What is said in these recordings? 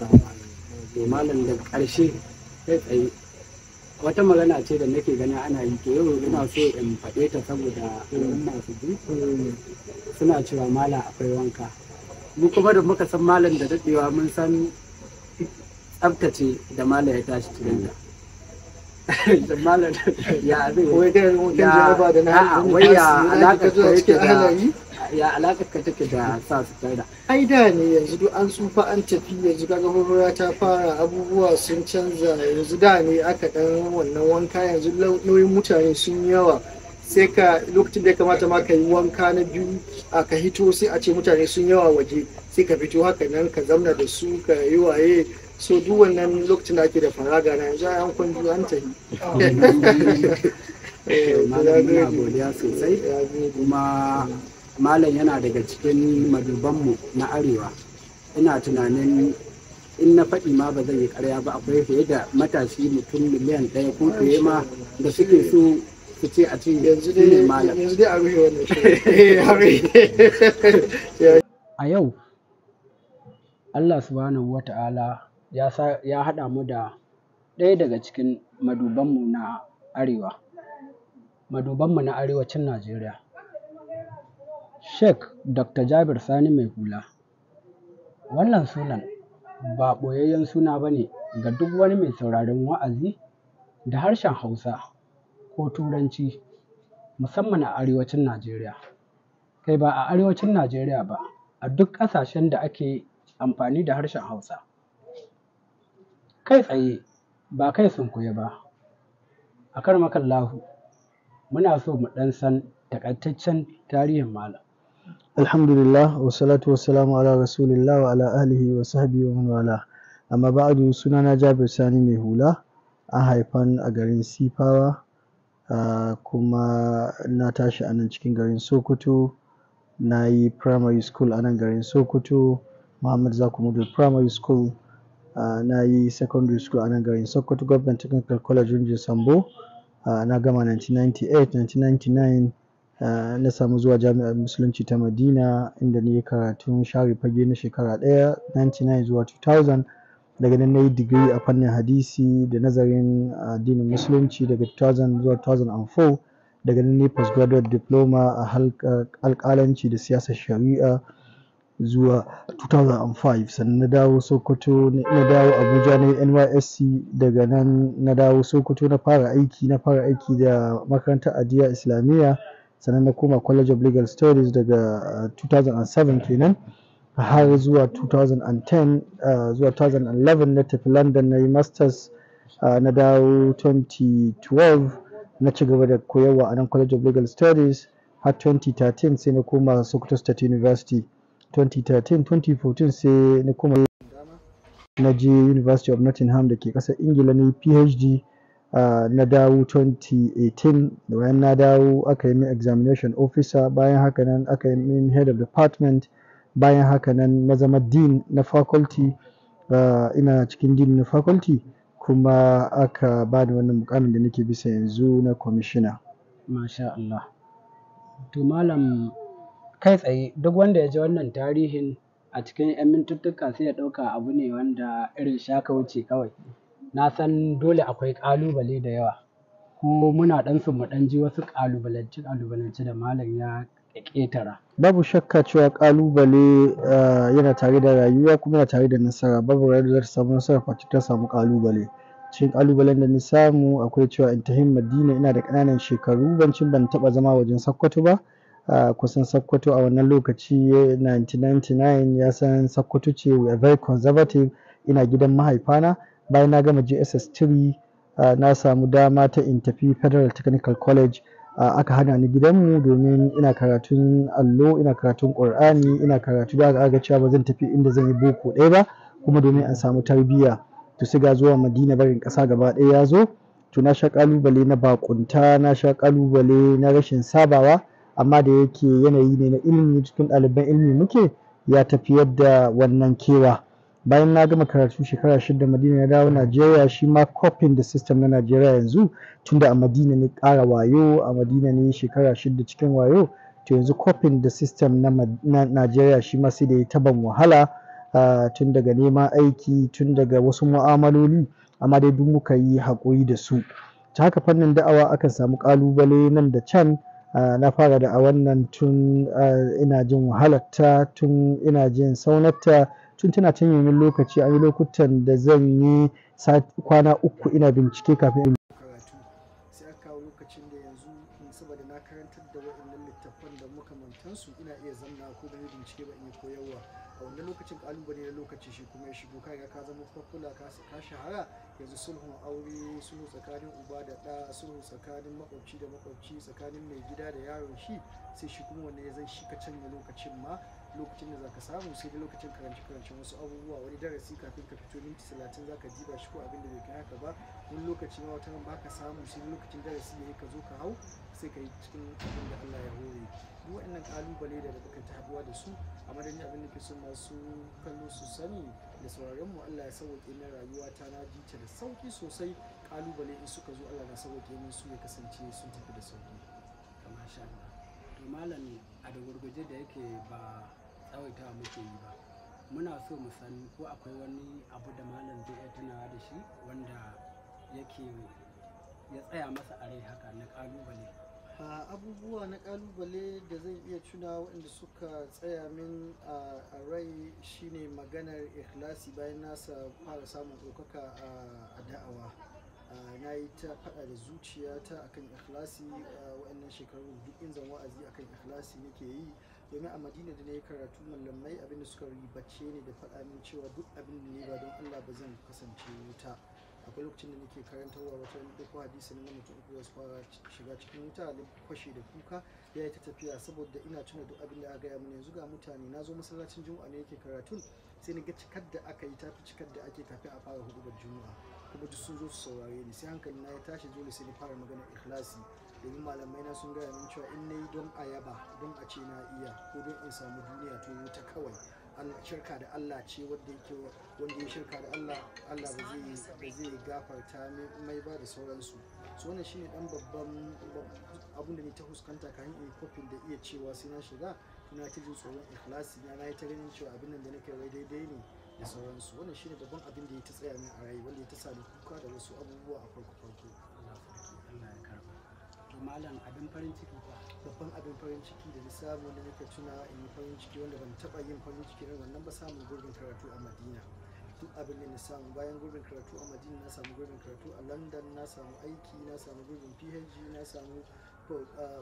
To malam, daga ƙarshe, kai tsaye, wata magana ce da nake gani ana yi, to yau ina so in faɗe ta saboda al'umma su ji. Suna cewa malam akwai wanka. Mu kuma da muka san malam da daɗewa, mun san tsaftace da malam ya tashi cikin ta. Da malam ya zai Wai kai wankan jaraba da na A'a, wai ya alaƙar ka zuwa yake cikin da ahalayi? Ya alaƙar ka take da sa sutura? Ai da ne, yanzu duk an tsufa an tafi. Yanzu kaga hurhura ta fara, abubuwa sun canza. Yanzu da ne aka dan wannan wanka, yanzu nauyin mutane sun yawa, sai ka lokacin da ya kamata ma ka yi wanka na biyu a ka hito, sai a ce mutane sun yawa waje, sai ka fito haka nan ka zamna da su ka yi waye. So duk wannan lokacin da ake da faraga na, yanzu ai an kwanju an tafi. Eh, Malam, muna na gode. godiya sosai. Ya gode. Kuma malam yana daga cikin madubanmu na arewa. Ina tunanin in na faɗi ma ba zan yi ƙarya ba, akwai fiye da matashi mutum 1 miliyan ko fiye ma da suke so su ce a ce Yanzu shi ne dai malam. Yanzu dai a rufe wannan shirin. Eh, a rufe. A yau Allah Subhanahu wa Ta'ala ya sa ya haɗa mu da ɗaya daga cikin madubanmu na arewa, madubanmu na arewacin Najeriya, Sheikh Dr. Jabir Sani Mai Hula. Wannan sunan ba ɓoyayyen suna ba ne ga duk wani mai sauraron wa'azi da harshen Hausa ko Turanci, musamman a arewacin Najeriya. Kai, ba a arewacin Najeriya ba, a duk ƙasashen da ake amfani da harshen Hausa. Kai tsaye, ba kai sunkuye ba. Akaramakallahu, muna so mu ɗan san taƙaitaccen tarihin malam. Alhamdulillah, wa salatu wa salamu ala rasulillah wa ala alihi wa sahbihi wa man wala. Amma ba'adu, sunana Jabir Sani Mai Hula, an haifan a garin Sifawa, kuma na tashi a nan cikin garin Sokoto. Na yi primary school a nan garin Sokoto, Muhammad Zaku Model Primary School. Na yi secondary school a nan garin Sokoto, Government Technical College, Rinjin Sambo. Na gama 1998, 1999 na samu zuwa Jami'ar Musulunci ta Madina, inda na yi karatun share fage na shekara ɗaya, 99 zuwa 2000. Daga nan na yi digiri a fannin hadisi da nazarin addinin Musulunci daga 2000 zuwa 2004. Daga nan na yi postgraduate diploma a alƙalanci da siyasar shari'a zuwa 2005. Sannan na dawo Sokoto, na dawo Abuja, na yi NYSC. Daga nan na dawo Sokoto na fara aiki. Na fara aiki da makarantar Adiya Islamiyya, sannan na koma College of Legal Studies daga 2007 kenan har zuwa 2010, zuwa 2011 na tafi London na yi masters. Na dawo 2012, na ci gaba da koyarwa a nan College of Legal Studies har 2013, sai na koma Sokoto State University 2013. 2014 sai na koma na je University of Nottingham da ke ƙasar Ingila, na yi PhD. Na dawo 2018. Bayan na dawo aka yi min examination officer, bayan haka nan aka yi min head of department, bayan haka nan na zama dean na faculty. Ina cikin dean na faculty kuma aka bani wannan mukamin da nake bisa yanzu na commissioner. Masha Allah. To malam, kai tsaye duk wanda ya ji wannan tarihin a cikin 'yan mintuttuka sai ya ɗauka abu ne wanda irin shaka wuce kawai. Na san dole akwai ƙalubale da yawa. Ko muna ɗan so mu ɗan ji wasu ƙalubalance ƙalubalance da malam ya ƙetara. Babu shakka cewa ƙalubale yana tare da rayuwa kuma yana tare da nasara. Babu rayuwar da za ta samu nasara face ta samu ƙalubale. Cikin ƙalubalen da na samu akwai cewa in tafi Madina ina da ƙananan shekaru, bancin ban taɓa zama wajen Sokoto ba. Kusan Sokoto a wannan lokaci 1999, ya san Sokoto ce, we are very conservative. Ina gidan mahaifana. Bayan na gama JSS 3, na samu dama ta in tafi Federal Technical College. Aka hana ni gidanmu domin ina karatun allo, ina karatun Ƙur'ani, ina karatu da aka ga cewa ba zan tafi inda zan yi boko ɗaya ba, kuma domin in samu tarbiyya. To sai ga zuwa Madina, barin ƙasa gaba ɗaya ya zo. To na sha ƙalubale na baƙunta, na sha ƙalubale na rashin sabawa, amma da yake yanayi ne na ilimi, cikin ɗaliban ilimi muke, ya tafiyar da wannan kewa. Bayan na gama karatu shekara 6 Madina, na dawo Najeriya, shi ma coping da system na Najeriya yanzu, tunda a Madina ne ƙara wayo, a Madina ne shekara 6 cikin wayo, to yanzu coping da system na Najeriya shi ma sai da ya taban wahala. tun daga neman aiki, tun daga wasu mu'amaloli, amma dai duk muka yi haƙuri da su. Ta haka fannin da'awa akan samu ƙalubale nan da can. Na fara da'awan nan tun ina jin wahalarta, tun ina jin saunarta, tun tana cinye min lokaci. An yi lokutan da zan yi kwana 3 ina bincike kafin in karatu. Sai aka kawo lokacin da yanzu saboda na karantar da waɗannan littattafan da makamantansu ina iya zamna ko ban yi bincike ba in yi koyarwa. A wannan lokacin ƙalubale na lokaci shi kuma ya shigo, ka riga ka zama popular, ka shahara. Yanzu sulhun aure, sulhu tsakanin uba da ɗa, sulhu tsakanin maƙwabci da maƙwabci, tsakanin mai gida da yaron shi, sai shi kuma wannan ya zan shi ka canye lokacin ma, lokacin da zaka samu sai dai lokacin karance karancen wasu abubuwa. Wani darasi kafin ka fito minti 30 zaka diba shi ko abin da bai kai haka ba. Wani lokaci ma wataran baka samu sai lokacin darasi yayi ka zo ka hau sai ka yi cikin abin da Allah ya hore. Duk waɗannan ƙalubale da muka ta haɗuwa da su, amma dai ni abin da ke so masu kallo su sani da sauraron mu, Allah ya sauwaƙe min rayuwata, na ji ta da sauƙi sosai. Ƙalubale in suka zo Allah na sauwaƙe min su ya kasance sun tafi da sauƙi. Masha Allah. To malam, a da gurguje da yake ba tsawaitawa muke yi ba, muna so mu san ko akwai wani abu da malam zai iya tunawa da shi wanda yake ya tsaya masa a rai haka na ƙalubale. Abubuwa na ƙalubale da zan iya tuna waɗanda suka tsaya min a rai shine maganar ikhlasi. Bayan na fara samun ɗaukaka a da'awa, na yi ta faɗa da zuciyata akan ikhlasi. Waɗannan shekaru duk in zan wa'azi akan ikhlasi nake yi. Domin a Madina da na yi karatu, mallamai abin da suka ribace ni da faɗa min cewa duk abin da ni ba don Allah ba zan kasance wuta. Akwai lokacin da nake karantarwa wata ɗauko hadisi na mutum uku da su fara shiga cikin wuta, na kwashe da kuka, ya yi ta tafiya saboda ina tuna duk abin da aka gaya mini. Yanzu ga mutane, na zo masallacin Juma'a ne yake karatun, sai na ga cikar da aka yi tafi cikar da ake kafin a fara huɗubar Juma'a, kuma duk sun zo su saurare ni. Sai hankali na ya tashi, dole sai na fara maganar ikhlasi. Domin malamai na sun gaya min cewa in na yi don a yaba, don a ce na iya, ko don in samu duniya, to wuta kawai. Allah, shirka da Allah ce, wanda yake wanda ya shirka da Allah, Allah ba zai gafarta mai ba da sauransu. So wannan shine dan babban abun da ni ta fuskanta kafin in yi kofin da iya cewa sai na shiga. Na ta jin tsoron ikhlasi na, na yi ta ganin cewa abin nan da nake wai daidai ne da sauransu. Wannan shine babban abin da ya ta tsaya min a rai, wanda ya ta sa ni kuka da wasu abubuwa a farko farko. Allah sarki, Allah ya karba. To malam, abin farin ciki fa? Babban abin farin ciki da na samu wanda nake tuna in yi farin ciki, wanda ban taɓa yin farin ciki irin wannan ba, samun gurbin karatu a Madina. Duk abin da na samu bayan gurbin karatu a Madina, na samu gurbin karatu a London, na samu aiki, na samu gurbin PhD, na samu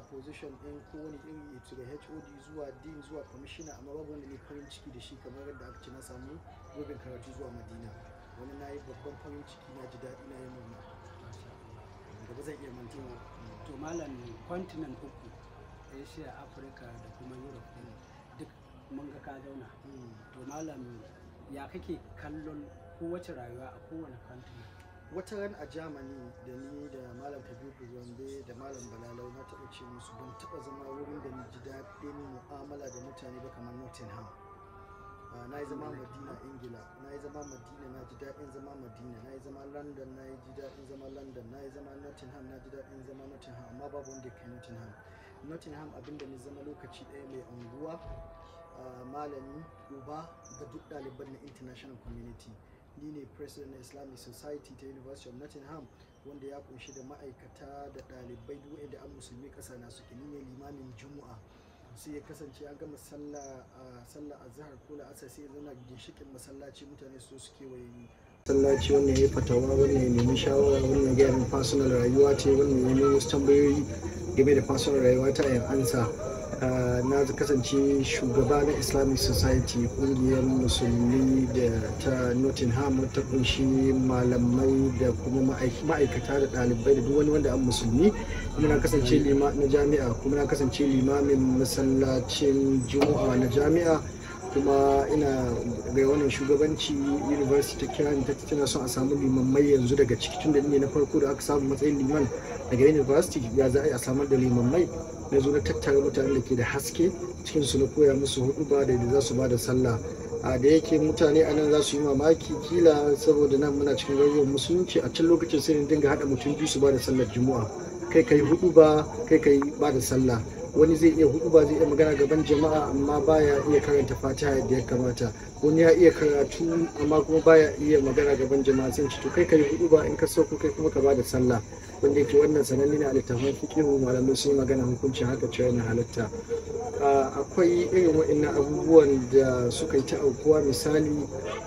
position ɗin kowane iri daga HOD zuwa dean zuwa commissioner, amma babu wanda ne farin ciki da shi kamar yadda aka ce na samu gurbin karatu zuwa Madina. Wani na yi babban farin ciki, na ji daɗi, na yi murna Masha Allah. da ba zan iya mantawa. To malam, continent uku, Asia, Africa da kuma Europe din, duk mun ga ka zauna. To malam, ya kake kallon kowace rayuwa a kowane continent? Wata ran a Germany, da ni da Malam Kabiru Gombe da Malam Balalau, na taɓa ce musu ban taɓa zama wurin da ni ji daɗin mu'amala da mutane ba kamar Nottingham. Na yi zama Madina, Ingila, na yi zama Madina, na ji daɗin zama Madina, na yi zama London, na yi ji daɗin zama London, na yi zama Nottingham, na ji daɗin zama Nottingham, amma babu wanda ya kai Nottingham. Nottingham abinda ni zama lokaci ɗaya mai unguwa, malami, uba ga duk ɗaliban na international community. Ni ne president na Islamic Society ta University of Nottingham, wanda ya kunshi da ma'aikata da ɗalibai duk waɗanda an musulmi ƙasa na suke. Ni ne limamin Juma'a. Sai ya kasance an gama sallah, sallah azhar ko la'asar, sai ya zauna ginshiƙin masallaci, mutane su zo su kewaye ni masallaci. Wannan ya yi fatawa, wannan ya nemi shawara, wannan ya gaya min personal rayuwa ce, wannan ya nemi wasu tambayoyi game da personal rayuwa ta yan ansa. Na kasance shugaba na Islamic Society, kungiyar musulmi da ta Nottingham ta kunshi malamai da kuma ma'aikata da ɗalibai da duk wani wanda an musulmi. Kuma na kasance na jami'a, kuma na kasance limamin masallacin Juma'a na jami'a. Kuma ina ga wannan shugabanci, university ta kira ni, ta tana son a samu limammai yanzu daga ciki, tun da ni ne na farko da aka samu matsayin liman daga university, ya za a yi a samar da limammai? Na zo na tattara mutanen da ke da haske cikin su, na koya musu hudu ba da za su ba da sallah. A da yake mutane a nan za su yi mamaki kila, saboda nan muna cikin garuruwan musulunci. A can lokacin sai na dinga haɗa mutum biyu su ba da sallar Juma'a, kai kai hudu ba, kai kai ba da sallah. Wani zai iya hudu ba, zai iya magana gaban jama'a, amma baya iya karanta Fatiha yadda ya kamata. Wani ya iya karatu amma kuma baya iya magana gaban jama'a, sai ce to kai kai hudu ba, in ka sauko kai kuma ka bada sallah. Wanda yake wannan sananne ne a littafin fiqhu, malamai sun yi magana hukuncin haka cewa yana halatta. Akwai irin waɗannan abubuwan da suka yi ta aukuwa. Misali,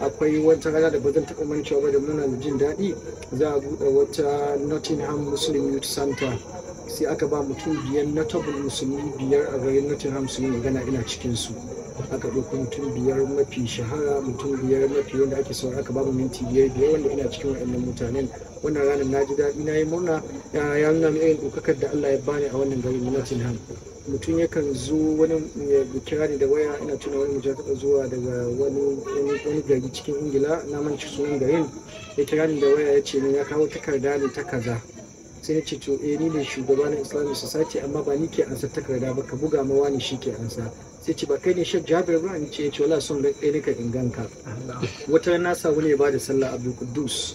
akwai wata rana da ba zan taɓa mancewa ba da muna da jin daɗi, za a buɗe wata Nottingham Muslim Youth Center, sai aka ba mutum 5 notable musulmi 5 a garin Nottingham su yi magana, ina cikin su. Aka ɗauki mutum 5 mafi shahara, mutum 5 mafi wanda ake saurara, aka ba mu minti 5 5, wanda ina cikin waɗannan mutanen. Wannan ranar na ji daɗi, na yi murna, ya nuna min irin ɗaukakar da Allah ya bani a wannan garin Nottingham. Mutum yakan zo, wani ya kira ni da waya. Ina tuna wani mutum ya taɓa zuwa daga wani gari cikin Ingila, na manci sunan garin, ya kira ni da waya ya ce min ya kawo takarda ne ta kaza. Sai na ce to eh, ni ne shugaba na Islamic Society, amma ba ni ke ansa takarda ba, ka buga ma wani shi ke ansa. Sai ce ba kai ne Sheikh Jabir ba? Ni ce. Ya ce wallahi son ɗaya nika in ganka. Wata rana sa wani ya bada sallah, Abdul Quddus,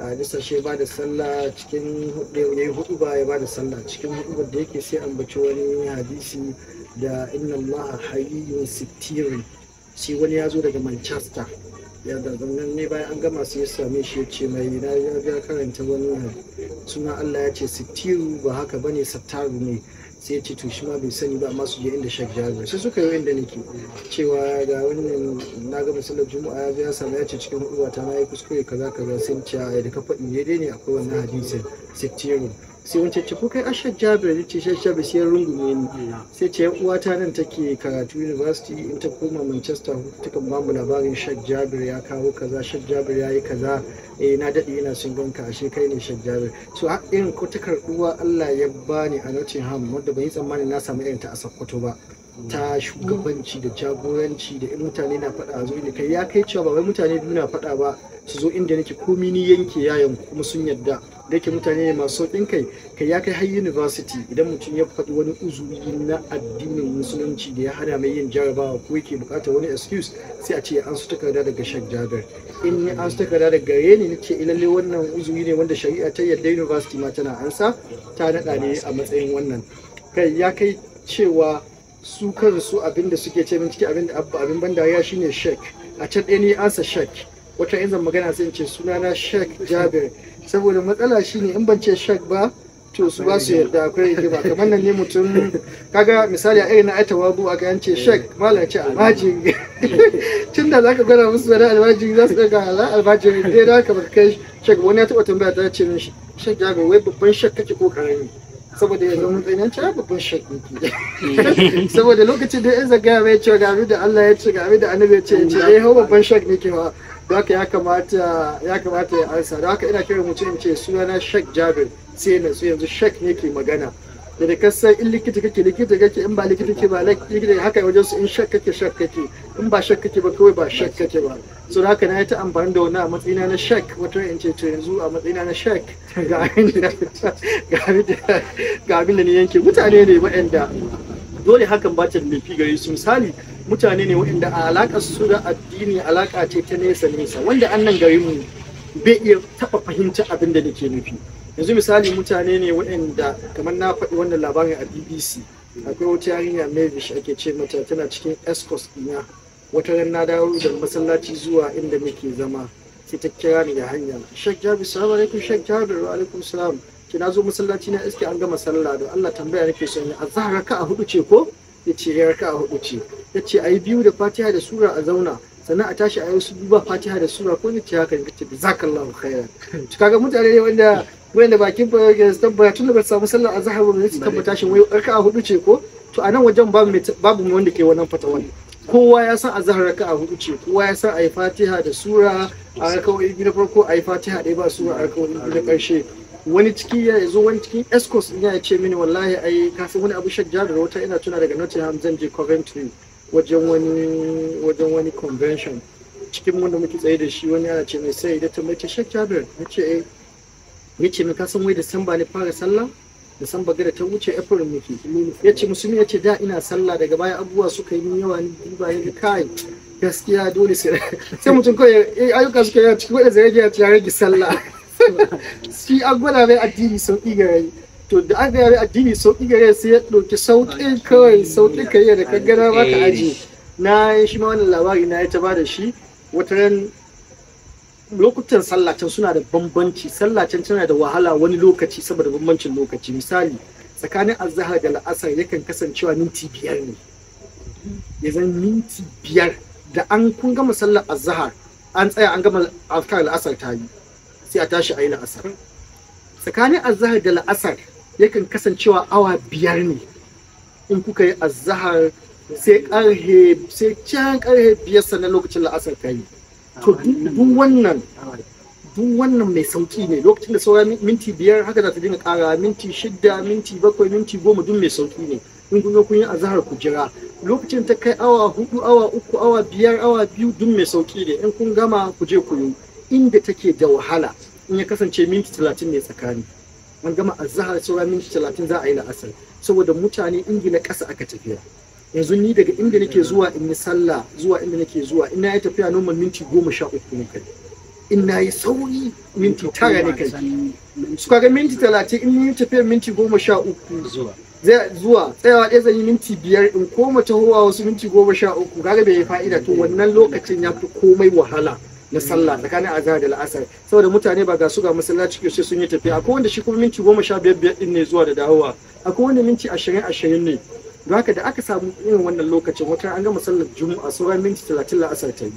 a bisa shi ya bada sallah, cikin hudu ya yi hudu ba, ya bada sallah. Cikin hudu da yake sai ambaci wani hadisi da inna Allaha hayyun sittirin. Sai wani ya zo daga Manchester, ya da zannan ne, bayan an gama sai ya same shi ya ce mai na ya karanta wani suna Allah ya ce sittiru, ba haka bane, sattaru ne. Sai ya ce to shi ma bai sani ba, amma su je inda Sheikh Jabir. Sai suka yi inda nake, cewa ga wannan na ga masallar Juma'a ya zo ya samu, ya ce cikin hudu ta na yi kuskure kaza kaza. Sai ce a da ka faɗi daidai ne, akwai wannan hadisin sittiru. Sai wancan ce ko kai a Sheikh Jabir? Ya ce Sheikh Jabir. Sai ya rungume ni, sai ce uwata nan take karatu university, in ta koma Manchester takan ba mu labarin Sheikh Jabir ya kawo kaza, Sheikh Jabir ya yi kaza, eh na daɗe ina son ganka, ashe kai ne Sheikh Jabir. So irin ko ta karɓuwa Allah ya bani a Nottingham, wanda ban yi tsammanin na samu irin ta a Sokoto ba, ta shugabanci da jagoranci, da in mutane na faɗa a zo inda kai, ya kai cewa ba wai mutane biyu na faɗa ba su zo inda nake, komi ni yanke yayan kuma sun yadda, da yake mutane ne masu sauƙin kai. Kai ya kai har university, idan mutum ya faɗi wani uzuri na addinin musulunci da ya hana mai yin jarabawa ko yake buƙatar wani excuse, sai a ce an su takarda daga Sheikh Jabir. In an su takarda daga gare ni, nace lalle wannan uzuri ne wanda shari'a ta yarda, university ma tana ansa, ta naɗa ne a matsayin wannan. Kai ya kai cewa su kansu abinda suke ce min ciki, abinda abin ban dariya shine Sheikh. A can ɗaya ni ansa Sheikh, wata in zan magana sai in ce sunana Sheikh Jabir, saboda matsala shine in ban ce Sheikh ba to su ba su yarda, akwai rigima. Kamar nan ne mutum kaga misali a irin na aitawa bu aka yance Sheikh malam ce almajiri, tunda zaka gwada musu wani almajiri za su daga almajiri dai da haka baka kai Sheikh. Wani ya taɓa tambaya ta ce min Sheikh Jabir wai babban Sheikh kake ko karami? Saboda ya zama matsayin ce babban Sheikh nake, saboda lokacin da yan zagaya mai cewa ga abin da Allah ya ce, ga abin da annabi ya ce, ya ce eh hau babban Sheikh nake ba. Don haka ya kamata ya ansa. Don haka ina kiran mutum in ce sunana Sheikh Jabir, sai na yanzu Sheikh ne ke magana. Da kasan in likita kake likita kake, in ba likita kake ba likita, haka wajen su in Sheikh kake Sheikh kake, in ba Sheikh kake ba kawai ba Sheikh kake ba. So haka na yi ta amfani da wannan a matsayina na Sheikh. Wata in ce to yanzu a matsayina na Sheikh ga abin da ni yanke. Mutane ne waɗanda dole hakan ba ta da laifi gare su. Misali, mutane ne waɗanda a alaƙar su da addini alaƙa ce ta nesa nesa, wanda annan garin mu bai iya taɓa fahimta abin da nake nufi. Yanzu misali, mutane ne waɗanda kamar na faɗi wannan labarin a BBC, akwai wata yarinya Mavish ake ce mata, tana cikin escorts ɗina. Wata ran na dawo da masallaci zuwa inda muke zama, sai ta kira ni da hanya, "Sheikh Jabir, salamu alaikum." "Sheikh Jabir, wa alaikum salam." Ki na zo masallaci na iske an gama sallah, da Allah tambaya nake son yi, azhar raka'a hudu ce ko? Yace ya raka'a hudu ce. Yace ayi biyu da Fatiha da sura a zauna, sannan a tashi a yi wasu duba Fatiha da sura ko? Ni ce haka ne. Ce jazakallahu khairan. To kaga mutane ne wanda bakin fa ya tabbata tun da ba su samu sallar azhar ba su tabbata shin wai raka'a hudu ce ko. To a nan wajen babu wanda ke wannan fatawan. Kowa ya san azhar raka'a hudu ce, kowa ya san ayi Fatiha da sura a raka'o'i biyu na farko, ayi Fatiha ɗaya ba sura a raka'o'i biyu na ƙarshe. Wani ciki ya zo, wani cikin escorts ɗin ya ce mini wallahi ai ka san wani abu Sheikh Jabir, wata ina tuna daga Nottingham zan je Coventry wajen wani convention, cikin wanda muke tsaye da shi wani ana ce mai sai da tambaye ce Sheikh Jabir, na ce eh. Ya ce min ka san wai Disamba ne fara sallah, Disamba gada ta wuce, April muke. Ya ce musulmi, ya ce da ina sallah, daga baya abubuwa suka yi min yawa, ni duba ya ga kai gaskiya dole sai mutum kawai ayyuka suka yi cikin wanda zai rage, ya rage sallah. Shi an gwada mai addini sauƙi ga rai. To da aka yi addini sauƙi gare sai ya ɗauki sauƙin kawai, sauƙi ka yi da ka gana ba ka aji. Na yi shi ma wannan labari na ya ta ba da shi. Wata ran lokutan sallah can suna da bambanci, sallah can tana da wahala wani lokaci saboda bambancin lokaci. Misali, tsakanin azahar da la'asar yakan kasancewa minti 5 ne, ya zan minti 5 da an kun gama sallar azahar an tsaya an gama azkar la'asar ta yi, sai a tashi a yi la'asar. Tsakanin azahar da la'asar yakan kasancewa awa 5 ne. In kuka yi azahar sai karhe, sai can karhe 5 sannan lokacin la'asar ta yi. To duk wannan mai sauki ne. Lokacin da saura minti 5 haka za ta dinga kara minti 6, minti 7, minti 10, duk mai sauki ne. In kun zo kun yi azahar ku jira lokacin ta kai awa 4, awa 3, awa 5, awa 2, duk mai sauki ne. In kun gama ku je ku yi. Inda take da wahala in ya kasance minti 30 ne tsakani, an gama azahar saura minti 30 za a yi la'asar, saboda mutane Ingila ƙasa aka tafiya. Yanzu ni daga inda nake zuwa in yi sallah zuwa inda nake zuwa in na yi tafiya normal minti 13 ne kai, in na yi sauri minti 9 ne kai. Su kaga minti 30 in yi tafiya minti 13 zai zuwa tsayawa ɗaya zan yi minti 5 in koma tahowa wasu minti 13, kaga bai yi fa'ida. To wannan lokacin ya fi komai wahala na sallah tsakanin azhar da la'asar, saboda mutane ba ga su ga masallaci ke sai sun yi tafiya. Akwai wanda shi kuma minti 15 din ne zuwa da dawowa, akwai wanda minti 20 ne. Don haka da aka samu irin wannan lokacin, wata an gama sallar juma'a sauran minti 30 la'asar ta yi,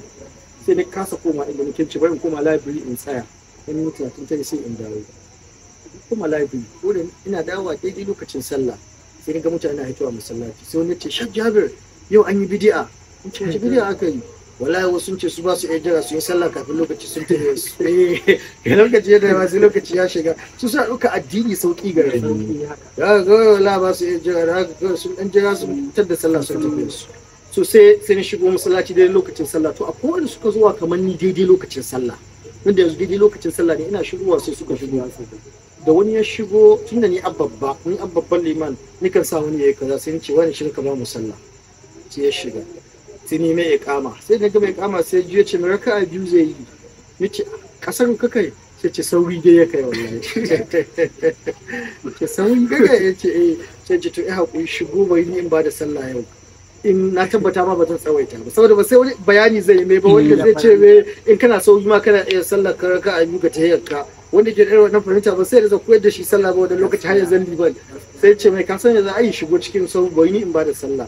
sai na kasa koma inda nake ce bari in koma library in tsaya in minti 30 ta yi sai in dawo. Koma library ko da ina dawowa daidai lokacin sallah sai na ga mutane na hitowa masallaci. Sai wani ya ce Shek Jabir yau an yi bidi'a. In ce wace bidi'a aka yi? Wallahi wasu sun ce su ba su iya jira su yi sallah kafin lokaci sun tafi su. Eh, lokaci ya da sai lokaci ya shiga. Su suna ɗauka addini sauƙi gare ni. Ya ga wallahi ba su iya jira da haka sun ɗan jira su fitar da sallah sun tafi su. So sai na shigo masallaci daidai lokacin sallah. To akwai wanda suka zuwa kamar ni daidai lokacin sallah. Wanda yanzu daidai lokacin sallah ne ina shigowa sai suka shigo. Da wani ya shigo tunda ni abbabba, ni abbabban liman, nikan sa wani yayi kaza sai ni ce wani shiga kamar musalla. Sai ya shiga. Sai ni mai iqama, sai na gama iqama sai ji ya ce mai raka'a 2 zai yi. Nace kasar ka kai? Sai ce sauri dai ya kai wallahi. Ce sauri ka kai? Yace eh. Sai ce to eh hakuri shigo bari ni in ba da sallah yau. In na tabbata ma ba zan tsawaita ba saboda ba sai wani bayani zai yi mai ba wanda zai ce mai in kana sauri ma kana iya sallar ka raka'a 2 ka tahiyyar ka, wanda ke da irin wannan fahimta ba sai da zan koyar da shi sallah ba wannan lokaci har yanzu liban. Sai ce mai ka san yanzu ai shigo cikin sauri bari ni in ba da sallah.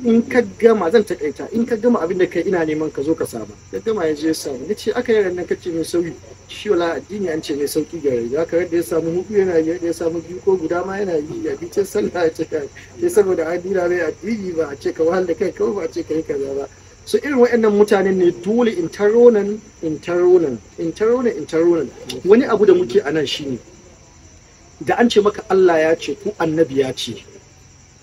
In ka gama zan takaita, in ka gama abin da kai ina neman ka zo ka saba. Ya gama ya je ya samu. Nace aka yi rannan kace mai sauyi shi wala addini an ce mai sauki gare ni. Haka yadda ya samu 4 yana yi, yadda ya samu 2 ko guda ma yana yi, ya bi ce sallah ya ce kai sai saboda an nuna mai addini ba a ce ka wahal da kai kawai ba a ce ka yi kaza ba. So irin waɗannan mutanen ne dole in taro nan, in taro nan, in taro nan, in taro nan. Wani abu da muke a nan shine da an ce maka Allah ya ce ko annabi ya ce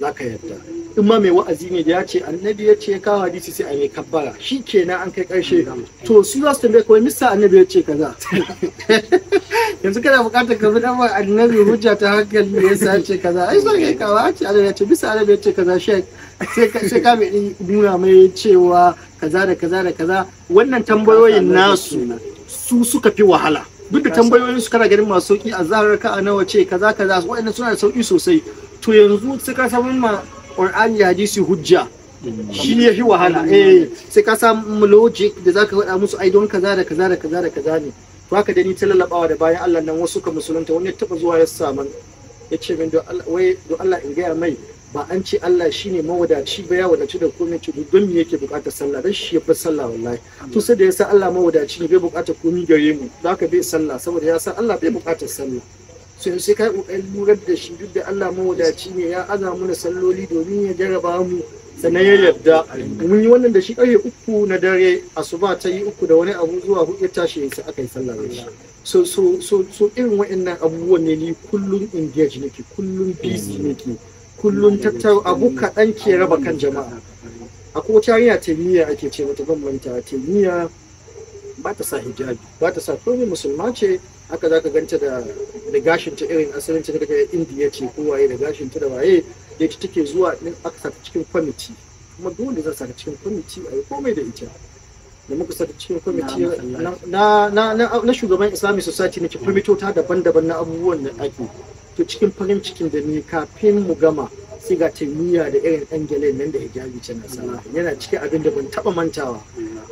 za ka yarda. In ma mai wa'azi ne da ya ce annabi ya ce ya kawo hadisi sai a mai kabbara, shi kenan an kai ƙarshe. To su za su tambaye kawai mista annabi ya ce kaza. Yanzu kana buƙatar ka bi dan annabi hujja ta hankali da yasa ya ce kaza, ai sai kai kawo ce annabi ya ce bisa annabi ya ce kaza shek, sai ka mai nuna mai cewa kaza da kaza da kaza. Wannan tambayoyin nasu su suka fi wahala. Duk da tambayoyin su kana ganin masu sauki, a zarar ka nawa ce kaza kaza, waɗannan suna da sauki sosai. To yanzu sai ka samu ma Qur'ani da hadisi hujja shi ne yafi wahala. Eh, sai ka samu logic da zaka faɗa musu ai don kaza da kaza da kaza da kaza ne. To haka dai ni ta lallabawa da bayan Allah nan wasu ka musulunta. Wani ya taba zuwa ya samu ya ce min don Allah, wai don Allah in gaya mai ba an ce Allah shine mawadaci ba, ya wadaci da komai, ce don me yake bukatar sallah? Dan shi ya bar sallah wallahi. To sai da ya san Allah mawadaci ne bai bukatar komai gare mu, zaka bai sallah saboda ya san Allah bai bukatar sallah. Sai kai kokarin lurar da shi duk da Allah mawadaci ne ya aza mana salloli domin ya jarraba mu, sannan ya yarda. Mun yi wannan da shi karfe 3 na dare, asuba ta yi 3 da wani abu zuwa 4 ya tashi sai aka yi sallah da shi. So irin waɗannan abubuwan ne ni kullum engage nake, kullum busy nake, kullum tattaro abu kaɗan ke raba kan jama'a. Akwai wata yarinya Taimiyya ake ce mata, ban manta, Taimiyya ba ta sa hijabi, ba ta sa komai, musulma ce. Haka zaka ganta da gashin ta irin asalin ta daga Indiya ce ko waye, da gashin ta da waye, da ita take zuwa din aka saka cikin kwamiti, kuma dole za saka cikin kwamiti a yi komai da ita. Da muka saka cikin kwamiti na shugaban Islamic Society nake kwamitota daban-daban na abubuwan da ake. To cikin farin cikin da ni kafin mu gama sai ga taimiyya da irin ɗan gyalen nan da hijabi tana sallah. Yana cikin abin da ban taɓa mantawa.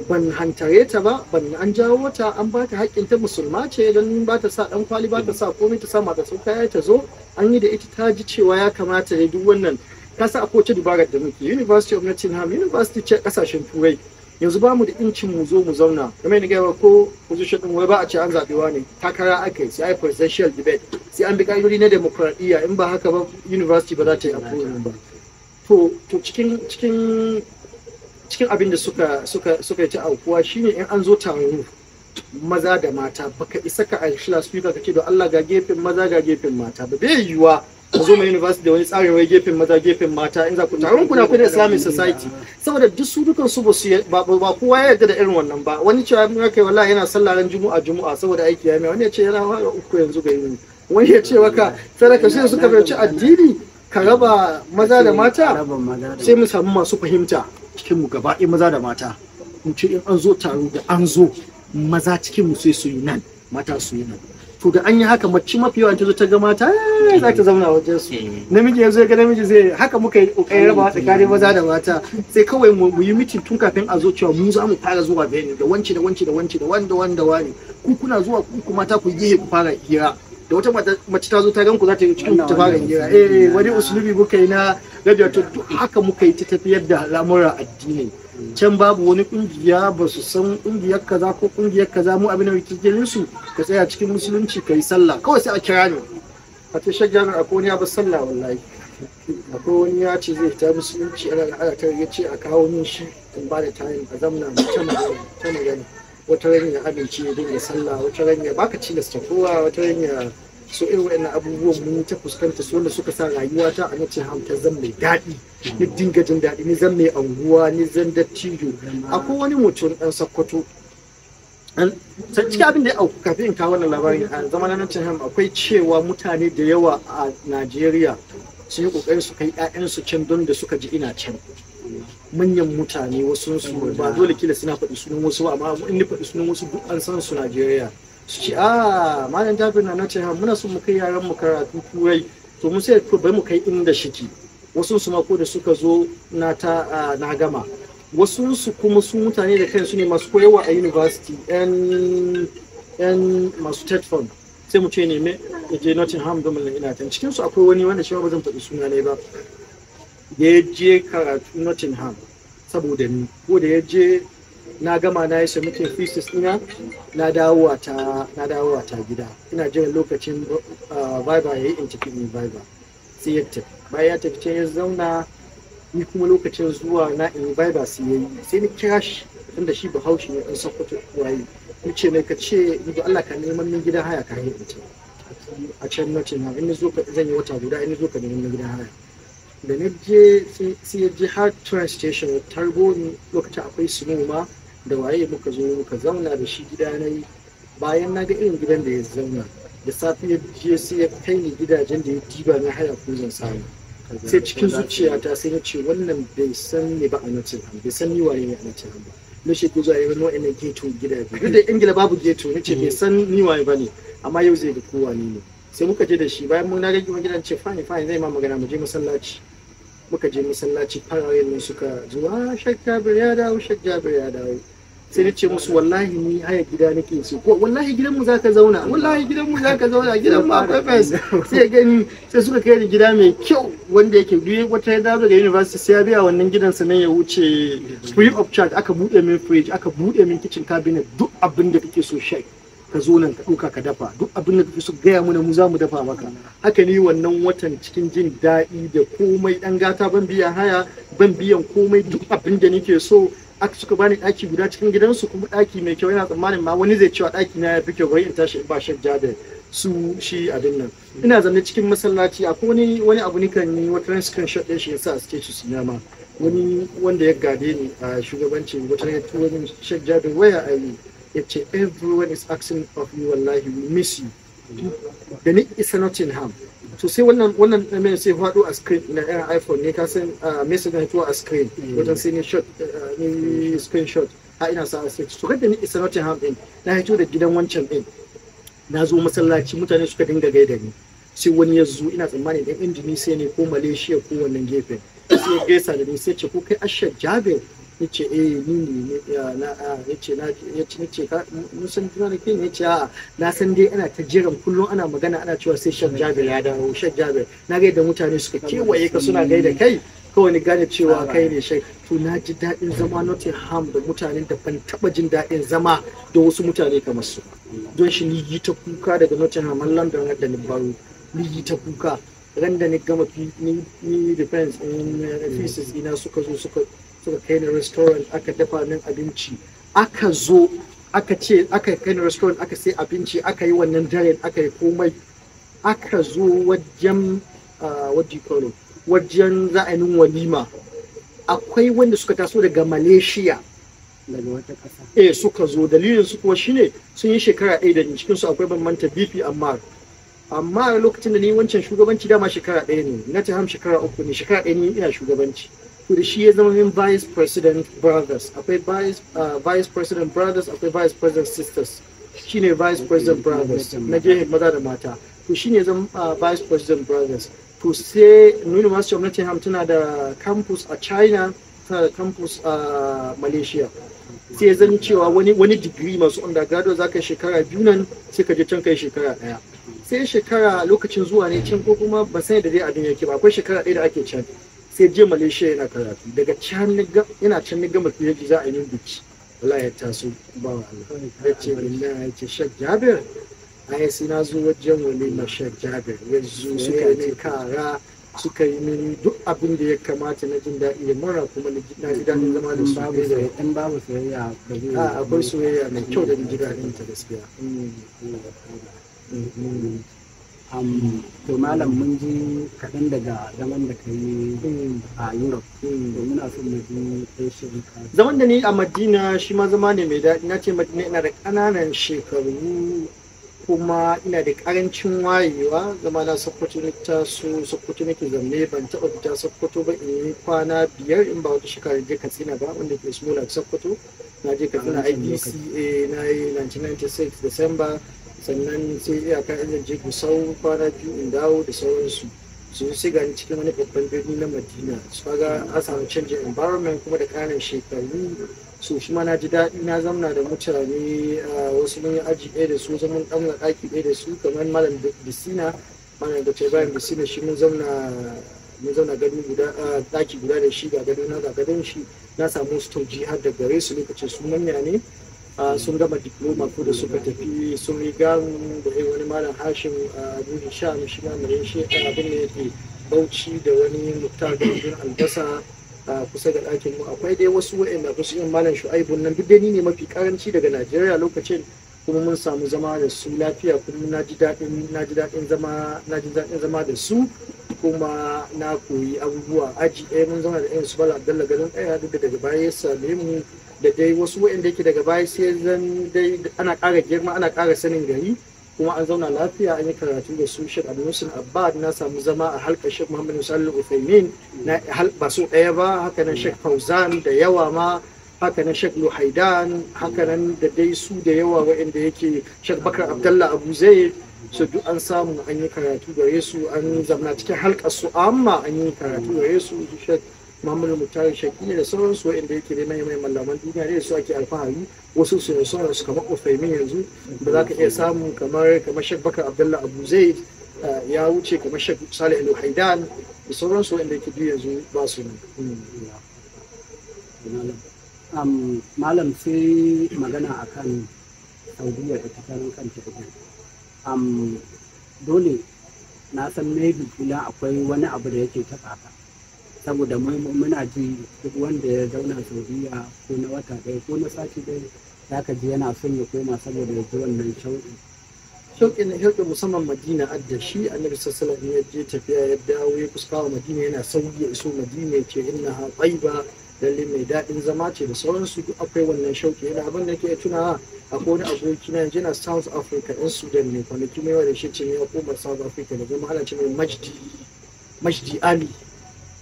Ban hantare ta ba, ban an jawo ta an ba ta haƙƙin ta, musulma ce, don ba ta sa ɗan kwali, ba ta sa komai, ta sa mata sun kaya ta zo an yi da ita, ta ji cewa ya kamata ya duk wannan. Ka sa akwai wata dubarar da muke University of Nottingham, university ce kasashen Turai, yanzu ba mu da incin mu zo mu zauna kamar yadda gaya ko position din, wai ba a ce an zaɓewa ne, takara aka yi, sai ai presidential debate, sai an bi ƙa'idodi na demokradiyya. In ba haka ba university ba za ta yi approving ba. To cikin abin da suka yi ta aukuwa shine in an zo taro maza da mata, baka isa ka aishi speaker ka ce don Allah ga gefen maza ga gefen mata ba. Bai yiwuwa mu zo mu university da wani tsarin wai gefen maza gefen mata in za ku taron kuna kuna Islamic Society, saboda duk su dukan su ba su ba, ba kowa ya yarda da irin wannan ba. Wani cewa mun kai wallahi yana sallah ran Juma'a Juma'a saboda aiki ya mai, wani ya ce yana fara uku yanzu ga yini, wani ya ce maka sadaka. Sai suka fahimci addini ka raba maza da mata, sai mu samu masu fahimta cikin mu gaba ɗaya maza da mata, mu ce in an zo taro da an zo maza cikin mu sai su yi nan, mata su yi nan. To da an yi haka, mace mafi yawan ta zo ta ga mata za ta zauna wajen su, namiji yanzu ya ga namiji zai haka. Muka yi kokarin rabawa tsakanin maza da mata, sai kawai mu yi meeting tun kafin a zo cewa mu za mu fara zuwa venue da wance da wance da wance da wanda wanda wani, ku kuna zuwa, ku mata ku gehe ku fara hira da wata mace ta zo ta gan ku za ta yi cikin ta fara hira. Wani usulubi muka yi na radio. To duk haka muka yi ta tafiyar da al'amuran addini can. Babu wani kungiya, ba su san kungiyar kaza ko kungiyar kaza. Mu abin da muke cikin su, ka tsaya cikin musulunci ka yi sallah kawai. Sai a kira ni a ce, "Shek Jami'a, akwai wani ya bar sallah, wallahi akwai wani ya ce zai fita musulunci, ana ta ya ce a kawo min shi in ba da time a zamna mu ta magana ta magana." Wata ran ya amince ya dinga sallah, wata ran ya baka cilasta kowa, wata ran ya so. Irin waɗannan abubuwan mun ta fuskanta su wanda suka sa rayuwata a Nottingham ta zan mai daɗi. Ni dinga jin daɗi, ni zan mai anguwa, ni zan dattijo. Akwai wani mutum ɗan Sokoto cikin abin da ya auku kafin in kawo wannan labarin a zama na Nottingham, akwai cewa mutane da yawa a Najeriya sun yi kokarin su kai 'ya'yansu can don da suka ji ina can. Manyan mutane, wasu su ba dole kila suna faɗi sunan wasu ba, amma in ni faɗi sunan wasu duk an san su Najeriya, su ce, "A Malam Jabir na Nottingham, muna son mu kai yaran mu karatu Turai, to mun sai to bai mu kai inda shiki." Wasu su ma ko da suka zo na ta na gama. Wasu su kuma su mutane da kansu ne masu koyarwa a university, yan masu TETFund, sai mu ce neme ya je Nottingham domin ina tan cikin su. Akwai wani wanda shi ba zan faɗi suna ne ba, da ya je karatu Nottingham saboda ni. Ko da ya je na gama na yi submitting thesis ɗina, na dawowa ta gida, ina jiran lokacin viva ya yi interview ne viva, sai ya tafi. Bayan ya tafi can ya zauna, ni kuma lokacin zuwa na in viva sai ya yi, sai ni kira shi, tunda shi Bahaushe ne ɗan Sokoto waye, ni ce mai, ka ce ni da Allah ka neman min gidan haya ka haihu a can Nottingham, in ni zo ka zan yi wata guda, in ni zo ka neman min gidan haya. Da na je sai ya je har train station ya tarbo ni, lokacin akwai snow ma da waye, muka zo muka zauna da shi gida na yi. Bayan na ga irin gidan da ya zauna, da safe ya je sai ya kai ni gidajen da ya diba na haya ko zan samu. Sai cikin zuciyata sai na ce, wannan bai san ni ba a Nottingham, bai san ni waye ne a Nottingham ba. Na ce ko zuwa yi wani wa'annan ghetto gidaje, duk da Ingila babu ghetto, na ce bai san ni waye ba ne, amma yau zai ga kowa ne. Sai muka je da shi, bayan mun na ga gidan, ce fine fine, zai ma magana, mu je masallaci. Muka je masallaci, fararen nan suka zuwa, "Shek Jabir ya dawo, Shek Jabir ya dawo." Sai na ce musu, "Wallahi ni haya gida nake so." "Ko wallahi gidan mu zaka zauna, wallahi gidan mu zaka zauna, gidan mu akwai fence." Sai gani sai suka kai ni gida mai kyau wanda yake duk wata ya dawo daga university sai ya biya wannan gidan sannan ya wuce, free of charge. Aka bude min fridge, aka bude min kitchen cabinet, "Duk abin da kake so, shek, ka zo nan ka ɗauka ka dafa, duk abin da kake so gaya mana, mu za mu dafa maka." Haka ne wannan watan cikin jin daɗi da komai, ɗan gata, ban biyan haya, ban biyan komai, duk abin da nake so. Aka suka bani ɗaki guda cikin gidansu, kuma ɗaki mai kyau. Yana tsammanin ma wani zai cewa ɗaki na ya fi kyau, bari in tashi in ba Shek Jabir su shi abin nan. Ina zanne cikin masallaci, akwai wani abu nikan yi wata ran screenshot ɗin shi yasa a status na ma. Wani wanda ya gade ni a shugabanci wata ya turo min, "Shek Jabir, waya ayi?" Ya ce, "Everyone is asking of you, wallahi we miss you." Da ni isa Nottingham to sai wannan mai sai faɗo a screen na irin iPhone ne, ka san message na fito a screen wajen, sai ni shot ni screenshot ha ina sa a screen. To kada ni isa Nottingham din, na hito da gidan wancan din, na zo masallaci, mutane suka dinga gaida ni. Sai wani ya zo, ina tsammani dan Indonesia ne ko Malaysia ko wannan gefen, sai ya gaisa da ni, sai ce, "Ko kai Ashar Jabir?" Yace, "Eh, ni ne." Na yace, na yace, nace, "Ka mun san juna da kai ne?" Yace, "A'a, na san dai ana ta jiran, kullum ana magana, ana cewa sai Shek Jabir ya dawo, Shek Jabir. Na ga yadda mutane suka kewaye ka suna gaida kai, kawai ni gane cewa kai ne Shek." To na ji daɗin zama Nottingham da mutanen da ban taɓa jin daɗin zama da wasu mutane kamar su. Don shi ni yi ta kuka daga Nottingham har London har da ni baro, ni yi ta kuka. Ran da ni gama ni defense in thesis ina, suka zo suka kai ni restaurant, aka dafa min abinci, aka zo aka ce, aka kai ni restaurant, aka sai abinci, aka yi wannan daren, aka yi komai, aka zo wajen what do you call it, wajen za a yi min walima. Akwai wanda suka taso daga Malaysia. Daga wata ƙasa. Eh, suka zo. Dalilin su kuwa shine sun yi shekara 1 da ni. Cikin su akwai, ban manta, BP Ammar. Amma lokacin da ni wancan shugabanci, dama shekara 1 ne na Nottingham, shekara 3 ne, shekara 1 ni ina shugabanci. To da shi ya zama min vice president brothers. Akwai vice president brothers, akwai vice president sisters. Shine vice president brothers na gehen maza da mata. To shine ya zama vice president brothers. To sai University of Nottingham tana da campus a China, tana da campus a Malaysia. Sai ya zan cewa wani digiri masu undergraduate za ka yi shekara 2 nan, sai ka je can kai shekara 1. Sai shekara lokacin zuwa ne can, ko kuma ba sai da dai abin yake ba, akwai shekara 1 da ake can. Sai je Malaysia yana karatu. Daga can yana can ni gama PhD, za a yi min biki. Wallahi ya taso ba wa Allah, ya ce inna, ya ce, "Sheikh Jabir, ai sai na zo wajen walima Sheikh Jabir." Ya zo, suka yi min kara, suka yi min duk abin da ya kamata na jin daɗi da murna, kuma na ji daɗin zama da su. In babu soyayya ba zai A, akwai soyayya mai kyau da ji daɗin ta gaskiya. To malam, mun ji kaɗan daga zaman da ka yi a Europe. To muna son mu ji Asia. Zaman da ni a Madina shi ma zama ne mai daɗi. Na ce Madina ina da ƙananan shekaru kuma ina da ƙarancin wayewa. Zama na Sokoto, na taso Sokoto nake zaune, ban taɓa fita Sokoto ba in yi kwana 5 in ba wata shekara je Katsina ba, wanda ke small like Sokoto. Na je Katsina IBCA na yi 1996 December. Sannan sai iyaka inda je Gusau kwana 2 in dawo da sauransu. Su sai gani cikin wani babban birni na Madina, su kaga an samu canjin environment kuma da ƙananan shekaru. So shi ma na ji daɗi, na zamna da mutane, wasu mun yi aji ɗaya da su, wasu mun ɗan ɗaki ɗaya da su, kamar Malam Bisina, Malam Dr. Ibrahim Bisina. Shi mun zauna gado guda, ɗaki guda da shi, ga gado na, ga gadon shi. Na samu wasu tauji har da gare su, lokacin su manya ne, sun gama diploma ko da suka tafi, sun riga mu. Da irin wani Malam Hashim Abu Hisham, shi ma Malaysia, abin da yake Bauchi, da wani Muktar Gandun Albasa a kusa da ɗakin mu. Akwai dai wasu wa'anda kusa, irin Malam Shu'aibu nan, duk dai ni ne mafi karanci daga Najeriya lokacin, kuma mun samu zama da su lafiya, kuma na ji daɗin zama da su, kuma na koyi abubuwa. Aji ɗaya mun zauna da irin su Bala Abdallah Gadon ɗaya, duk da daga baya ya same mu, da dai wasu wa'anda yake daga baya sai zan dai ana ƙara girma, ana ƙara sanin gari, kuma an zauna lafiya, an yi karatu da su Sheikh Abu Musin Abbad. Na samu zama a halkar Sheikh Muhammad Salih Uthaymin na ba so ɗaya ba, haka nan Sheikh Fauzan da yawa ma, haka nan Sheikh Luhaidan, haka nan da dai su da yawa waɗanda yake Sheikh Bakar Abdullah Abu Zaid. Su duk an samu an yi karatu gare su, an zamna cikin halkar su, amma an yi karatu gare su, Sheikh Muhammadu Mutari Shakki da sauransu, waɗanda yake da manyan malaman duniya ne, su ake alfahari. Wasu su ne sauransu kamar Uthaymin yanzu ba za ka iya samu kamar Sheikh Bakar Abdullah Abu Zaid ya wuce, kamar Sheikh Salih Al-Haidan da sauransu, waɗanda yake duk yanzu ba su nan. Malam, sai magana akan Saudiya da ta karan kanta ita. Dole na san maybe kila akwai wani abu da yake taɓa ka, saboda muna ji duk wanda ya zauna Saudiya ko na wata 1 ko na sati 1, za ka ji yana son ya koma saboda ya ji wannan shauƙi. Shauƙin musamman Madina adda shi. Annabi sallallahu alaihi wasallam ya je tafiya, ya dawo, ya kuskawa Madina, yana sauri ya iso Madina, ya ce, "Innaha tayyiba," lalle mai daɗin zama ce da sauransu. Duk akwai wannan shauƙi. Yana abin da ke tunawa, akwai wani aboki na yanzu yana South Africa, ɗan Sudan ne. Kwanaki mai da shi ce ya koma South Africa da zama, ana ce mai Majdi Ali.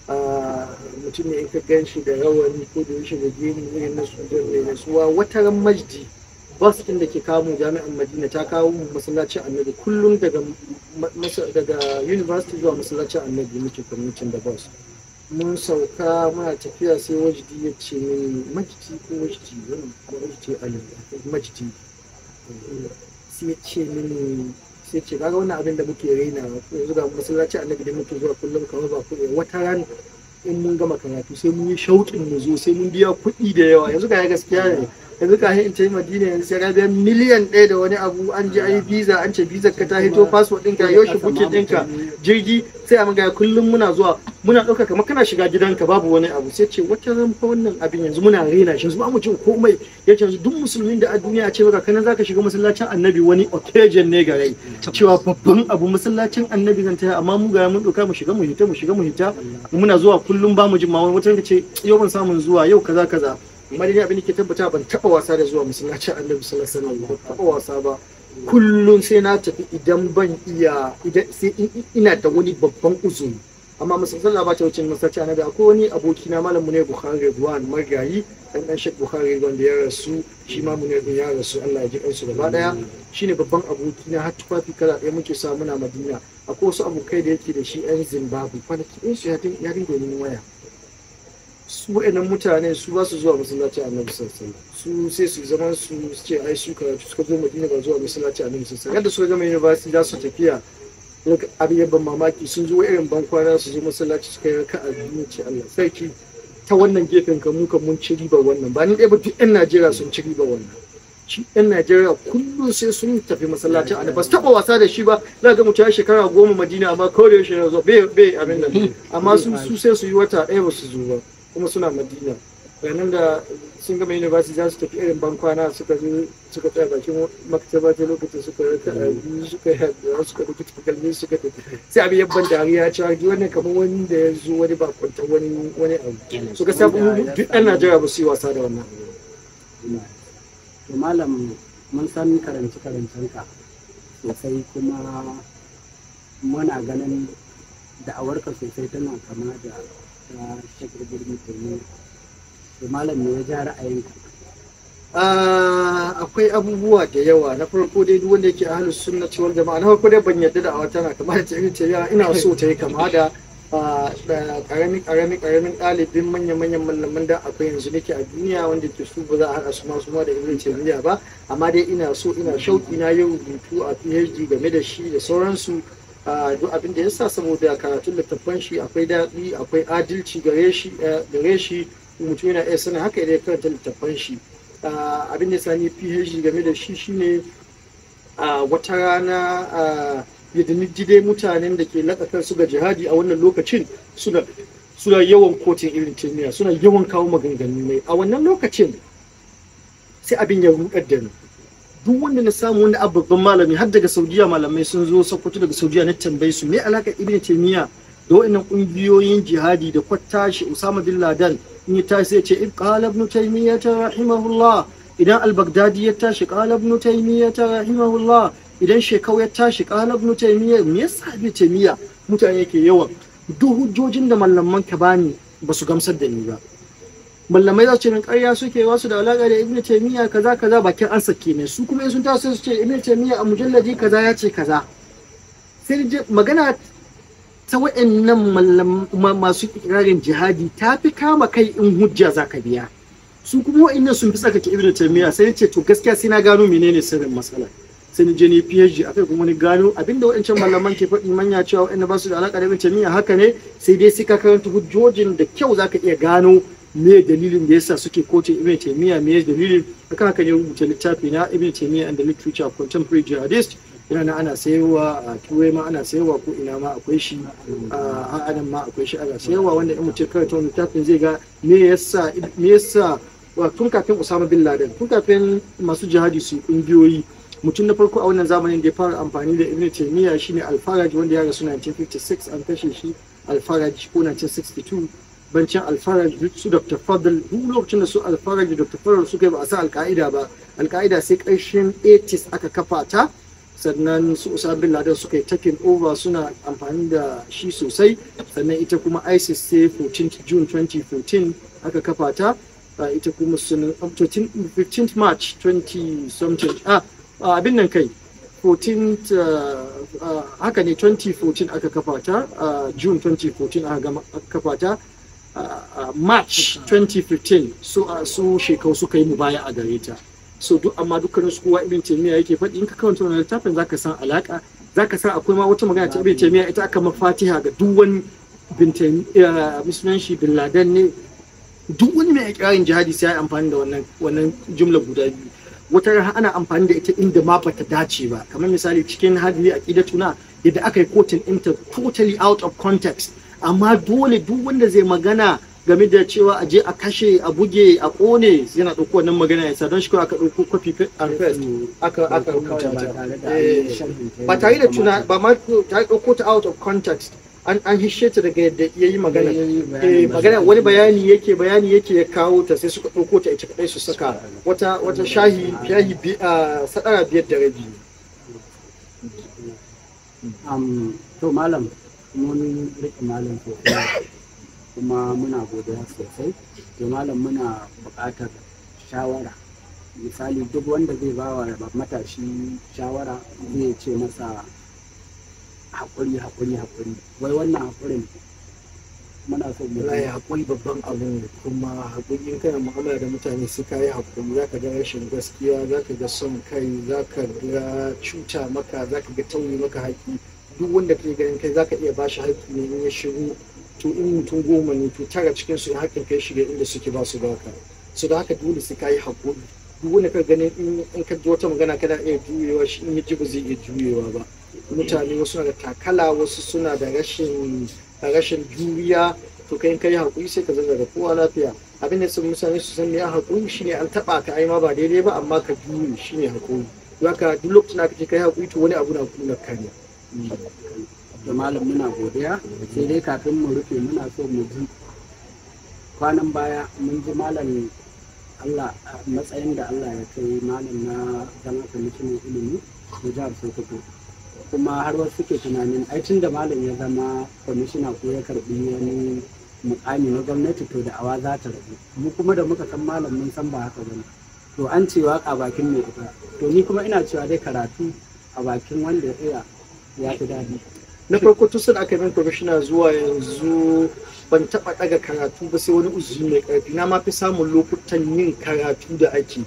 Mutum ne in ka gan shi da rawani ko da yaushe da gemu irin na Sudan, mai nasuwa. Wata ran Majdi Bus ɗin da ke kawo mu jami'an Madina ta kawo mu masallacin Annabi kullum daga university zuwa masallacin Annabi muke commuting da bus. Mun sauka muna tafiya sai Wajdi ya ce mini, Majdi ko Wajdi, wannan Wajdi Ali, Majdi, sai ya ce mini, sai ce kaga wannan abin da muke raina yanzu, ga masallacin Annabi da muke zuwa kullum kamar ba kuɗi, wata ran in mun gama karatu sai mun yi shauƙin mu zo, sai mun biya kuɗi da yawa. Yanzu ga gaskiya ne, yanzu ka in tafi Madina yanzu sai ka biya miliyan 1 da wani abu, an je an yi visa, an ce visa ka ta hito, passport ɗinka, yaushe booking ɗinka jirgi, sai a magana. Kullum muna zuwa muna ɗauka kamar kana shiga gidanka, babu wani abu. Sai ce wata ran fa wannan abin yanzu muna rena shi, yanzu ba mu jin komai. Yace yanzu duk musulmin da a duniya ce maka kana zaka shiga masallacin Annabi, wani occasion ne ga rai cewa babban abu masallacin Annabi zan taya, amma mu ga mun ɗauka mu shiga mu hita, mu shiga mu hita, muna zuwa kullum ba mu jin ma wata ranka ce yau ban samun zuwa, yau kaza kaza. Amma dai abin da ke tabbata, ban taɓa wasa da zuwa masallacin Annabi sallallahu alaihi wasallam, ban taɓa wasa ba. Kullum sai na tafi, idan ban iya, idan sai ina da wani babban uzuri, amma musamman ba ta wuce masallacin Annabi. Akwai wani aboki na, malam ne Bukhari Ridwan Margayi, dan dan Sheikh Bukhari Ridwan da ya rasu, shi ma Munir din ya rasu, Allah ya ji kansu gaba daya. Shine babban aboki na, har tufafi kala ɗaya muke sa muna Madina. Akwai wasu abokai da yake da shi yan Zimbabwe, kwanaki ɗin su ya dinga yin waya. Su wa'annan mutane su ba su zuwa masallacin Annabi sallallahu alaihi wasallam, su sai su zaman su ce ai su karatu suka zo Madina, ba zuwa masallacin Annabi sallallahu alaihi wasallam. Yadda suka gama university za su tafiya, abin yabban mamaki, sun zo irin bankwana, su zo masallaci suka yi raka'a biyu. Ce Allah sarki, ta wannan gefen ka mu kan mun ci ribar wannan, ba ni ɗaya ba, duk 'yan Najeriya sun ci ribar wannan. Shi 'yan Najeriya kullum sai sun tafi masallacin Annabi, ba su taɓa wasa da shi ba. Za ga mutum ya shekara 10 Madina, amma ko da yaushe ya zo bai abin nan, amma su sai su yi wata ɗaya ba su zo ba, kuma suna Madina. Ranar da sun gama university za su tafi irin bankwana, suka zo suka tsaya bakin maktaba ta lokacin, suka raka biyu, suka yi addu'a, suka ɗauki takalmi suka tafi. Sai abin yabban dariya cewa wannan kamar wanda ya zo wani bakwanta wani wani abu. So gaskiya duk ɗan Najeriya ba su yi wasa da wannan. To malam, mun san karance karancenka sosai, kuma muna ganin da'awarka sosai tana kama da ta Sheikh Ibrahim Taymiyyah. To malam, me ya ja ra'ayinka? Akwai abubuwa da yawa. Na farko dai, duk wanda yake ahlus sunnati wal jama'a, na farko dai ban yarda da awa tana kama da ta Taymiyyah. Ina so ta yi kama da karami karami karamin ɗalibin manya manyan malaman da akwai yanzu nake a duniya, wanda ke su ba za a haɗa su ma su ma da Ibn Taymiyyah ba, amma dai ina so, ina shauki, na yi rubutu a PhD game da shi da sauransu. Duk abin da yasa, saboda karatun littattafan shi akwai daɗi, akwai adalci gare shi. Mutum yana iya sanin haka idan ya karanta littattafan shi. Abin da ya sani PhD game da shi shine wata rana yadda ni ji dai mutanen da ke laƙa kansu ga jihadi a wannan lokacin suna yawan quoting Ibn Taymiyyah, suna yawan kawo maganganu mai a wannan lokacin, sai abin ya rudar da ni. Duk wanda na samu wanda babban malami, har daga Saudiya malamai sun zo Sokoto daga Saudiya, na tambaye su me alaka Ibn Taymiyyah da wa'annan kungiyoyin jihadi da kwattashi Usama bin Laden in ya tashi sai ya ce qala Ibn Taymiyyah rahimahullah, idan Al-Baghdadi ya tashi qala Ibn Taymiyyah rahimahullah, idan Shekau ya tashi qala Ibn Taymiyyah. Me yasa Ibn Taymiyyah mutane yake yawan? Duk hujjojin da malaman ka bani ba su gamsar da ni ba. Mallamai za su ce min ƙarya suke, wasu da alaƙa da Ibn Taymiyyah kaza kaza, bakin an sake ne. Su kuma in sun taso su ce Ibn Taymiyyah a mujalladi kaza ya ce kaza. Sai magana ta wa'annan masu ikirarin jihadi ta fi kama kai in hujja za ka biya. Su kuma wa'annan sun fi tsakake Ibn Taymiyyah. Sai ce to gaskiya sai na gano menene sirrin matsala. Sai ni je ni PhD akai, kuma ni gano abinda wa'ancan malaman ke faɗi manya cewa wa'annan ba su da alaƙa da Ibn Taymiyyah haka ne, sai dai sai ka karanta hujjojin da kyau zaka iya gano me dalilin da yasa suke quoting Ibn Taymiyyah, me dalilin. Akan haka ne rubuta littafi na Ibn Taymiyyah and the Literature of Contemporary Jihadist. Yana na ana sayarwa a Turai ma, ana sayarwa ko ina ma akwai shi, a anan ma akwai shi ana sayarwa, wanda in mutum karanta wannan littafin zai ga me yasa tun kafin Osama bin Laden, tun kafin masu jihadi su kungiyoyi, mutum na farko a wannan zamanin da ya fara amfani da Ibn Taymiyyah shine Al-Faraj, wanda ya rasu 1956, an kashe shi Al-Faraj ko 1962. Bancin Al-Faraj, su Dr. Fadl, duk lokacin da su Al-Faraj da Dr. Fadl suka yi, ba a sa Al-Qaida ba. Al-Qaida sai ƙarshen 80s aka kafa ta, sannan su Osama bin Laden suka yi taking over, suna amfani da shi sosai. Sannan ita kuma ISIS sai 14 June 2014 aka kafa ta. Ita kuma sunan 15th March 20 something, abin nan kai 14th, haka ne, 2014 aka kafa ta. June 2014 aka gama kafa ta. March 2015 su Shekau suka yi mubaya a gare ta. So duk amma dukkanin su kowa Ibn Taymiyyah yake faɗi. In ka karanta wannan littafin zaka san alaka, zaka san akwai ma wata magana ta Ibn Taymiyyah, ita aka mafatiha ga duk wani bin musulun shi bin Laden ne, duk wani mai ikirarin jihadi sai ya amfani da wannan jumla guda biyu. Wata rana ana amfani da ita inda ma bata dace ba, kamar misali cikin hadisi aqidatuna yadda aka yi quoting ɗinta totally out of context. Amma dole duk wanda zai magana game da cewa a je a kashe, a buge, a kone, yana ɗauko wannan magana ya sa. Don shi kawai aka ɗauko copy and paste aka rubuta ta ba tare da tuna ba ma, ta ɗauko ta out of context, an hishe ta daga yadda ya yi magana. Magana wani bayani yake, bayani yake ya kawo ta, sai suka ɗauko ta ita kaɗai su saka wata shahi sadara 5.5. To malam, mun riƙe malam sosai kuma muna godiya sosai. To malam, muna buƙatar shawara. Misali, duk wanda zai ba wa matashi shawara zai ce masa haƙuri, haƙuri, haƙuri. Wai wannan haƙurin muna so mu Wallahi haƙuri babban abu ne. Kuma haƙuri, in kana mu'amala da mutane sai ka yi haƙuri. Zaka ga rashin gaskiya, zaka ga son kai, zaka ga cuta maka, zaka ga tauye maka haƙƙi. Duk wanda kake ganin kai zaka iya bashi haƙƙi ne, in ya shigo, to in mutum 10 ne, to 9 cikin su in haƙƙin kai shiga inda suke ba su baka. So da haka dole sai ka yi haƙuri. Duk wanda ka ganin in ka ji wata magana kana iya juyewa, shi in ya ji ba zai iya juyewa ba. Mutane wasu suna da takala, wasu suna da rashin juriya. To kai in kai haƙuri sai ka zauna da kowa lafiya. Abin da sun mutane su san me haƙuri shine an taɓa ka ai ma ba daidai ba, amma ka jure, shine haƙuri. Haka duk lokacin da aka ce kai haƙuri, to wani abu na kuna kariya. To malam, muna godiya. Sai dai kafin mu rufe, muna so mu ji, kwanan baya mun ji malam, Allah matsayin da Allah ya kai malam na zama kwamishinan ilimi na jihar Sokoto, kuma har wasu suke tunanin ai tun da malam ya zama kwamishina ko ya karbi wani mukami na gwamnati, to da awa za ta rabu. Mu kuma da muka san malam mun san ba haka bane. To an ce waka bakin mai ita, to ni kuma ina cewa dai karatu a bakin wanda ya iya ya fi daɗi. Na farko, tun sanda aka yi min kwamishina zuwa yanzu ban taɓa ɗaga karatu ba sai wani uzuri mai ƙarfi. Na ma fi samun lokutan yin karatu da ake.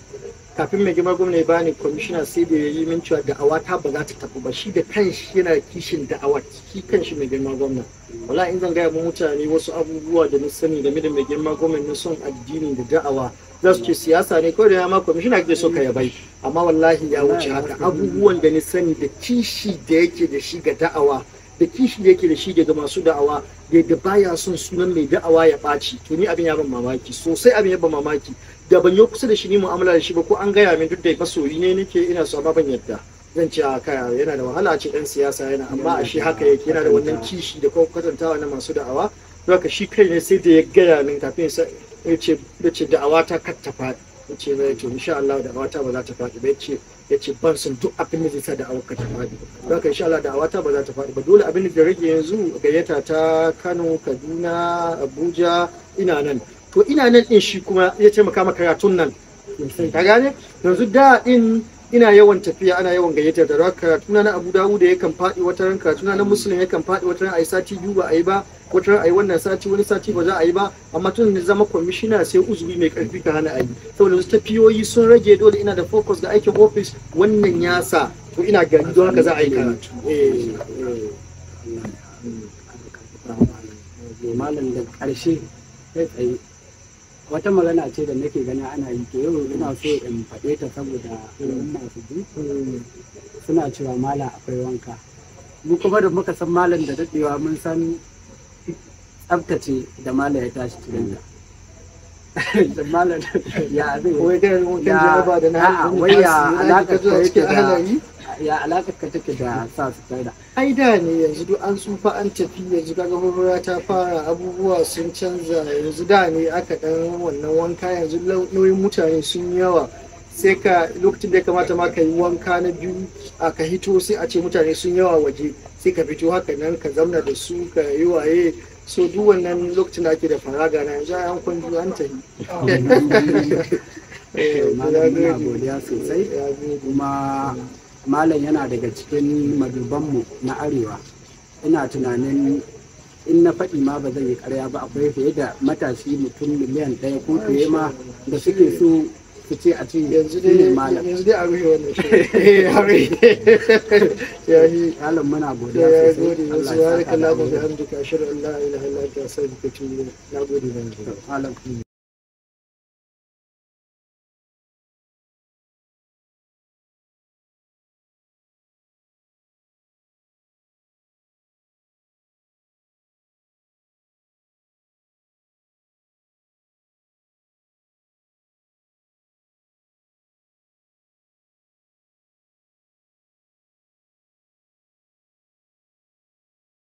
Kafin mai girma gwamna ya bani kwamishina, sai da ya yi min cewa da'awa ta ba za ta tafi ba. Shi da kanshi yana kishin da'awa, shi kanshi mai girma gwamna. Wala in zan gaya mu mutane wasu abubuwa da na sani game da mai girma gwamna na son addini da da'awa, za su ce siyasa ne kawai da ya ma kwamishina kake so ka yabai. Amma wallahi ya wuce haka. Abubuwan da na sani da kishi da yake da shi ga da'awa, da kishi da yake da shi daga masu da'awa, da yadda baya son sunan mai da'awa ya ɓaci, to ni abin ya ban mamaki sosai. Abin ya ban mamaki da ban yi kusa da shi ni mu'amala da shi ba, ko an gaya min, duk da masoyi ne nake ina so, amma ban yadda zan ce a kaya yana da wahala ce dan siyasa yana, amma a shi haka yake, yana da wannan kishi da kuma kwatantawa na masu da'awa. Don haka shi kai ne sai da ya gaya min kafin ya ce da'awa ta kar ta faɗi. Ya ce mai to insha Allah da'awa ta ba za ta faɗi ba. Ya ce ban son duk abin da zai sa da'awar ka ta faɗi. Don haka insha Allah da'awa ta ba za ta faɗi ba. Dole abin da zai rage yanzu gayyata ta Kano, Kaduna, Abuja, ina nan. To ina nan din shi kuma ya taimaka maka karatun nan, ka gane? Yanzu da din ina yawan tafiya, ana yawan gayyatar da karatuna na Abu Dawud da yakan faɗi wata ran, karatuna na Muslim yakan faɗi wata ran, ayi sati 2 ba a yi ba, wata ran ayi wannan sati, wani sati ba za a yi ba. Amma tun da zama kwamishina sai uzuri mai karfi ka hana a yi, saboda wasu tafiyoyi sun rage. Dole ina da focus ga aikin office, wannan ya sa to ina gari, don haka za a yi karatu. Malam, da ƙarshe kai tsaye wata magana ce da nake gani ana yi, to yau ina so in faɗe ta saboda al'umma su ji. Suna cewa malam akwai wanka. Mu kuma da muka san malam da daɗewa mun san tsaftace da malam ya tashi cikin ta. Da malam ya zai Wai ga wankan jaraba da na wai ya alaƙar ka yake da ya alaƙar ka take da sa sutura? Ai da ne, yanzu duk an tsufa an tafi. Yanzu kaga hurhura ta fara, abubuwa sun canza. Yanzu da ne aka dan wannan wanka, yanzu nauyin mutane sun yawa, sai ka lokacin da ya kamata ma ka yi wanka na biyu a ka hito, sai a ce mutane sun yawa waje, sai ka fito haka nan ka zamna da su ka yi waye. So duk wannan lokacin da ake da faraga na yanzu ai an kwanju an tafi. Eh, Malam, ya muna gode. godiya sosai. Ya gode. Kuma malam yana daga cikin madubanmu na arewa. Ina tunanin in na faɗi ma ba zan yi ƙarya ba, akwai fiye da matashi mutum miliyan 1 ko fiye ma da suke so su ce a ce Yanzu shi ne dai malam. Yanzu dai a rufe wannan shi. A rufe. Ya yi. Malam, muna godiya Ya sosai. gode. Allah ya Subhanaka saka da Allahumma alheri. bihamdika, ashhadu an la ilaha illa anta, astaghfiruka wa atubu ilayk. Na gode. Malam.